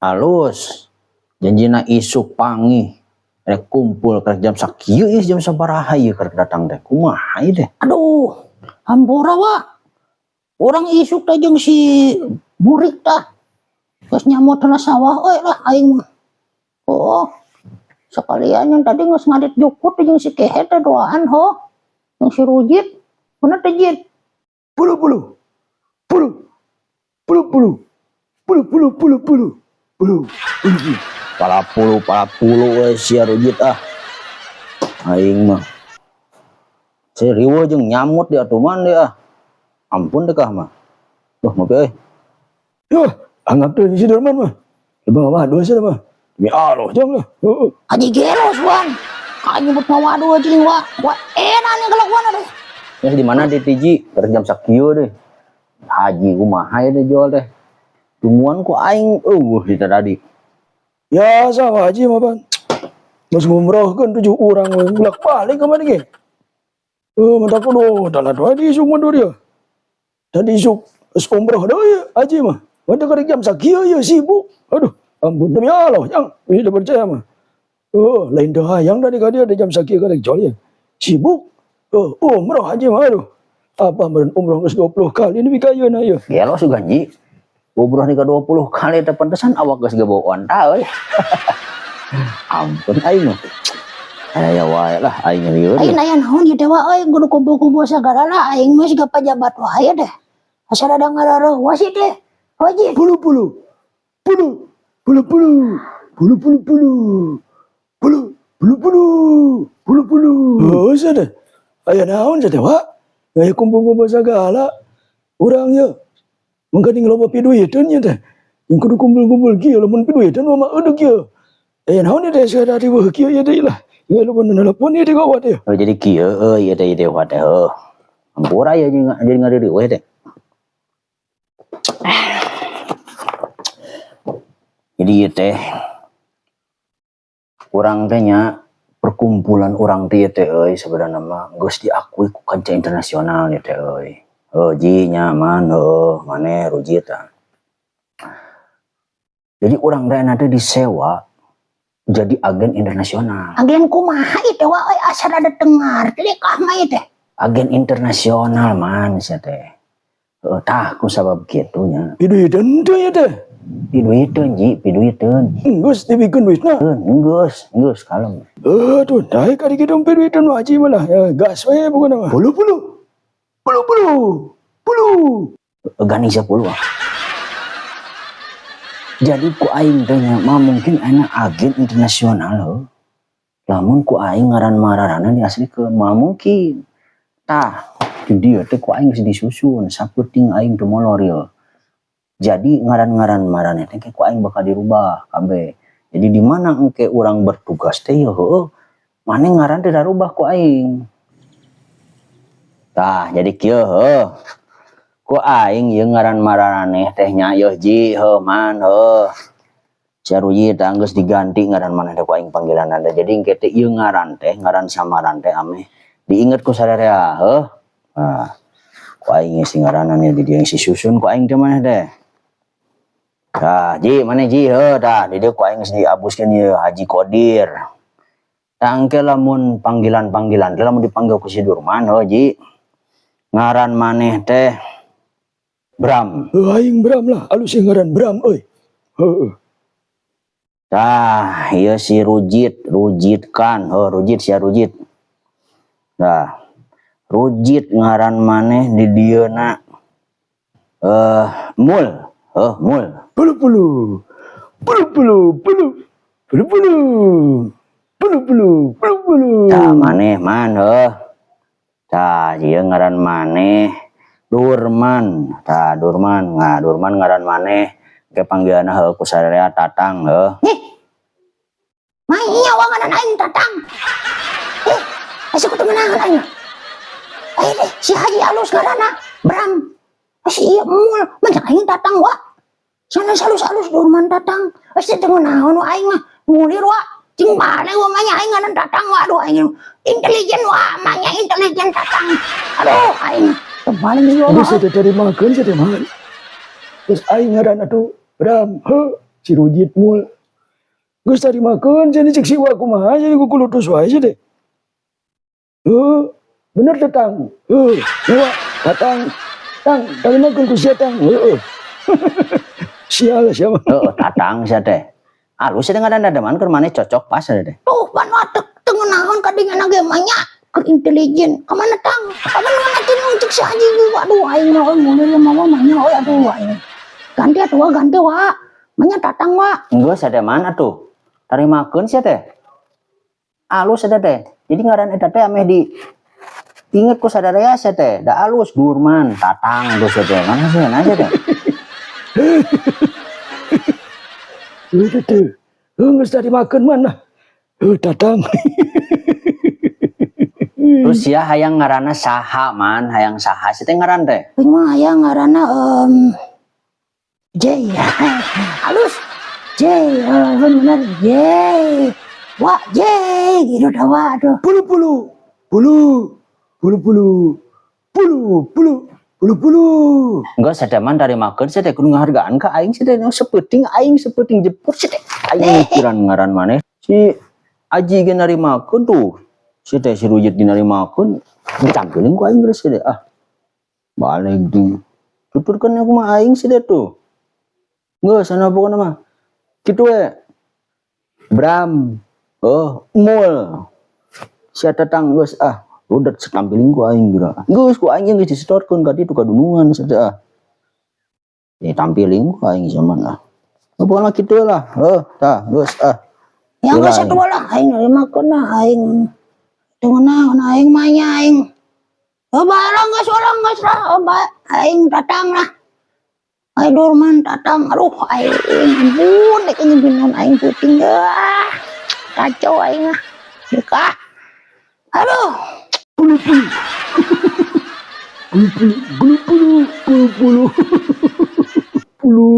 Halus. Janjina isuk panggih. Rek kumpul karek jam sakieu ieu, jam sabaraha ieu karek datang teh? Kumaha ieu teh? Aduh, hampura, Wa. Urang isuk teh jeung si Burik tah. Geus nyamot heula sawah euy lah aing mah. Oh, sekalian yang tadi geus ngadit jukut jeung si Kehet teh doaan ho. Jeung si Rujit. Mana teh, Jit? Puluh puluh. Puluh. Puluh puluh. Puluh puluh puluh puluh. Puluh. Puluh puluh. Pala puluh pala puluh we sia, Rujit, ah. Aing mah. Si riweuh jeung nyamut di atuman dia ah. Ampun deh kah mah. Duh, ngopi euy. Yuh, anggap tuh si Dorman mah. Bang mah dua sih mah. Demi Allah jang lah. Heeh. Haji geros, Wan. Kayak nyebut ngawadu aja wa. Wa enak nih kelakuan deh. Ya di mana di TG? Karek jam sakieu deh. Haji kumaha ya deh jual deh. Tungguan ku aing euweuh di tadi. Ya sama haji mah ban. Mas ngumrohkeun tujuh orang we. Ulak balik ke mana ge? Eh, mentak kudu dalah doa di isuk mah dia. Tadi isuk geus umroh deui ya, haji mah. Mantap karek jam sakieu ya sibuk. Aduh, ampun demi Allah, jang. Ini percaya mah. Oh, lain teu hayang tadi ka dia di jam sakieu karek jual ya. Sibuk. Oh, umroh haji mah aduh. Apa meureun umroh geus 20 kali ini bikayeuna ieu. Gelo sugan ji. Umroh nih ke 20 kali teh, pantesan awak geus gak bawa onta euy. Ampun aing mah. Aya wae lah aing lieur. Aing aya naon ieu teh, Wa, euy, kudu kumpul-kumpul sagala lah, aing mah siga pajabat wae deh. Asa rada ngarareuwas sih teh. Haji. Puluh puluh. Puluh. Puluh puluh. Puluh puluh puluh. Puluh puluh puluh. Puluh puluh. Oh, sada. Aya naon teh, Wa? Aya kumpul-kumpul sagala. Urang ya. Mangkaning loba piduiteun nya teh. Yang kudu kumpul-kumpul kieu lamun piduiteun mah eudeuh kieu. Aya naon teh sada riweuh kieu ieu deui lah. Ya lu bener nelpon ieu teh gawat ya. Oh, jadi kieu euy ieu teh ieu teh heuh. Ampura ya jadi ngaririweuh teh. Jadi ieu teh urang teh nya, perkumpulan urang teh ieu teh euy, sebenarnya mah geus diakui ku kancah internasional ieu teh euy. Heuh ji nya man, heuh maneh Rujit tah. Jadi urang teh nanti disewa jadi agen internasional. Agen kumaha ieu teh, Wa, euy, asa rada teu ngarti deh kah mah ieu teh. Agen internasional man sia teh. Heuh tah ku sabab kitu nya. Piduiteun teh ieu teh. Piduiteun ji, piduiteun. Geus dibikeun duitna. Geus, geus kalem. Aduh, daek ari kitu piduiteun mah haji mah lah. Ya, gas we pokona mah. Puluh puluh. Puluh puluh. Puluh. Gani 10 ah. Jadi ku aing teh nya mah mungkin ayeuna agen internasional heuh. Lamun ku aing ngaran mararana diaslikeun moal mungkin. Tah, di dieu teh ku aing geus disusun sapeuting aing teu molor ieu. Jadi ngaran-ngaran maraneh teh ku aing bakal dirubah kabeh. Jadi di mana engke urang bertugas teh ya heueuh, maneh ngaran teh darubah ku aing. Tah, jadi kieu heuh. Ku aing ieu ngaran maraneh teh nya yeuh ji, heuh man, heuh. Saruyi tah geus diganti ngaran maneh teh ku aing panggilanna teh. Jadi engke teh ieu ngaran teh, ngaran samaran teh ameh diinget ku sararea heuh. Nah, ku aing si ngaranan di dieu si susun ku aing teh maneh teh. Tah, ji maneh ji heuh, tah di dieu ku aing geus diabuskeun ieu Haji Kodir. Tah engke lamun panggilan-panggilan teh lamun dipanggil ku si Durman heuh ji. Ngaran maneh teh Bram. Heuh aing Bram lah, alus ngaran Bram euy. Heuh. Tah, ieu si Rujit, Rujit kan, heuh Rujit sia Rujit. Tah, Rujit ngaran maneh di dieuna Mul, heuh Mul. Puluh puluh. Puluh puluh puluh. Puluh puluh. Puluh puluh puluh puluh. Tah maneh man heuh. Tah ieu ngaran maneh Durman. Tah Durman, nah Durman ngaran maneh ke panggilanna heuh ku sararea Tatang heuh. Nih. Maenya ngaran aing Tatang. Eh, asa kudu meunangan aing. Eh deh, si Haji alus ngaranna Bram. Si ieu Mul, macam aing Tatang wa. Sana halus-halus Durman Tatang. Asa teu naon wa aing mah. Mulir wa. Cing bale wa manya aing ngaran Tatang wa. Aduh aing intelijen wa, manya intelijen Tatang. Aduh aing terbalik ieu Geus mah. teh dari makeun sia teh man. Geus aing ngaran atuh Bram, heuh. Si Rujit mul. Geus tarimakeun cenah cek si Wa kumaha jadi kukulutus wae sih deh. Heuh, bener teh, Tang. Heuh, Wa, Tatang. Tang, tarimakeun ku sia, Tang. Heueuh. Sial siapa? Heeh, Tatang sia teh. Alus teh ngaran man keur maneh cocok pas sia teh. Tuh, pan watek teu ngeunaheun kadingan ge mah nya. Keur intelijen. Ka mana, Tang? Ka mana mana teh cek si Haji ge. Aduh, aing mah euy mulai mah mah nya euy, aduh aing. Ganti atuh, Wa, ganti, Wa. Manya Tatang, Wa. Geus sia teh, man, atuh. Tarimakeun sia teh. Alus sia teh. Jadi ngaran eta teh ameh di inget ku sadaya sia teh. Da alus Durman, Tatang tuh sia teh. Mana sih na sia teh? Heuh teh. Heuh, geus tarimakeun mana? Heuh, Tatang. Terus sia hayang ngaranna saha, man? Hayang saha sia teh ngaran teh? Aing mah hayang ngaranna J. Halus. J, oh, bener J. Wa J gitu dah, Wa, aduh. Pulu pulu. Pulu. Pulu pulu. Pulu pulu. Pulu pulu. Enggak sia teh, man, tarimakeun sia teh kudu ngahargaan ka aing sia teh. Sepeuting aing sepeuting jeput sia teh. Aing mikiran ngaran maneh. Si Aji ge narimakeun tuh. Si teh si Rujit dinarimakeun, dicangkeling ku aing geus sia teh. Ah. Balik ding. Tuturkeun aku mah aing sia teh tuh. Geus sana pokona mah. Kitu we. Bram. Oh, mul. Sia Tatang geus ah. Udah setampiling ku aing geura. Geus ku aing geus disetorkeun ka ditu ka dunungan sia teh ah. Ya tampiling ku aing zaman ah. Pokona kitu lah. Heuh, tah geus ah. Yang Ulah, geus atuh lah aing narimakeun lah aing. Teu ngeunaheun aing mah nya aing. Oh, bae lah geus urang geus lah. Oh, bae aing Tatang lah. Aing Durman Tatang. Aduh aing ampun dek nyimpinan aing puting ah. Kacau aing ah. Dekah. Aduh. Pulu pulu. Pulu pulu. Pulu pulu. Pulu pulu. Pulu.